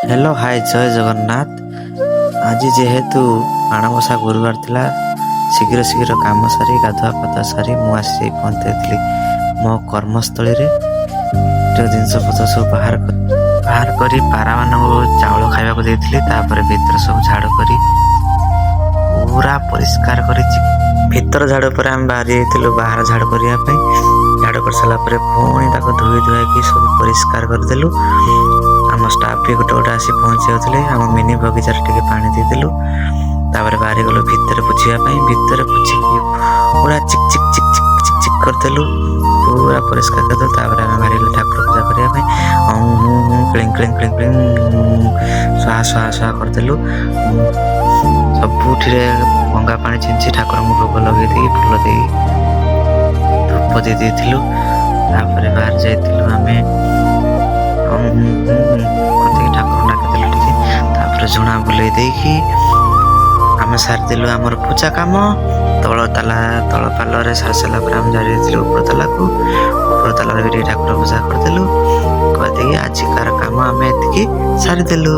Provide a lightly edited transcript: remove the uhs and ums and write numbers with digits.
Hello, ହାଏ, ଜୟ ଜଗନ୍ନାଥ। ଆଜି ଯେହେତୁ ମାଣବସା ଗୁରୁବାର ଥିଲା, ଶୀଘ୍ର ଶୀଘ୍ର କାମ ସାରି, ଗାଧୁଆ ପାଧୁଆ ସାରି ମୁଁ ଆସି ପହଞ୍ଚିଥିଲି ମୋ କର୍ମସ୍ଥଳୀରେ। ଯେଉଁ ଜିନିଷପତ୍ର ସବୁ ବାହାର କରି ପାରାମାନଙ୍କୁ ଚାଉଳ ଖାଇବାକୁ ଦେଇଥିଲି। ତାପରେ ଭିତର ସବୁ ଝାଡ଼ୁ କରି, ପୁରା ପରିଷ୍କାର କରି, ଭିତର ଝାଡ଼ୁ ପରେ ଆମେ ବାହାରି ଯାଇଥିଲୁ ବାହାର ଝାଡ଼ୁ କରିବା ପାଇଁ। ଝାଡ଼ୁ କରିସାରିଲା ପରେ ପୁଣି ତାକୁ ଧୋଇ ଧୁଆଇକି ସବୁ ପରିଷ୍କାର କରିଦେଲୁ। ଆମ ଷ୍ଟାଫ୍ ବି ଗୋଟେ ଗୋଟେ ଆସି ପହଞ୍ଚି ଯାଉଥିଲେ। ଆମ ମିନି ବଗିଚାରେ ଟିକେ ପାଣି ଦେଇଦେଲୁ। ତାପରେ ବାହାରି ଗଲୁ ଭିତରେ ପୋଛିବା ପାଇଁ। ଭିତରେ ପୋଛିକି ପୁରା ଚିକ୍ ଚିକ୍ ଚିକ୍ ଚିକ୍ ଚିକ୍ ଚିକ୍ କରିଦେଲୁ, ପୁରା ପରିଷ୍କାର କରିଦେଲୁ। ତାପରେ ଆମେ ବାହାରିଗଲୁ ଠାକୁର ପୂଜା କରିବା ପାଇଁ। ଅଁ ହୁଁ ହୁଁ, କ୍ଳିଂ କ୍ଳିଂ କ୍ଳିଂ କ୍ଳିଂ, ସ୍ୱାହା ସ୍ୱାହା ସ୍ୱାହା କରିଦେଲୁ। ସବୁଠିରେ ଗଙ୍ଗା ପାଣି ଛିଞ୍ଚି, ଠାକୁରଙ୍କୁ ଭୋଗ ଲଗେଇ ଦେଇ, ଫୁଲ ଦେଇ, ଧୂପ ଦେଇ ଦେଇଥିଲୁ। ତାପରେ ବାହାରି ଯାଇଥିଲୁ ଆମେ, ହୁଁ ହୁଁ କରିଦେଇକି ଠାକୁରଙ୍କୁ ଡାକିଦେଲୁ ଟିକେ। ତାପରେ ଝୁଣା ବୁଲେଇ ଦେଇକି ଆମେ ସାରିଦେଲୁ ଆମର ପୂଜା କାମ। ତଳ ତାଲା, ତଳ ପାଲରେ ସାରି ସାରିଲା ପରେ ଆମେ ଯାଇଥିଲୁ ଉପର ତାଲାକୁ। ଉପର ତାଲାରେ ବି ଟିକେ ଠାକୁର ପୂଜା କରିଦେଲୁ। କରିଦେଇକି ଆଜିକାର କାମ ଆମେ ଏତିକି ସାରିଦେଲୁ।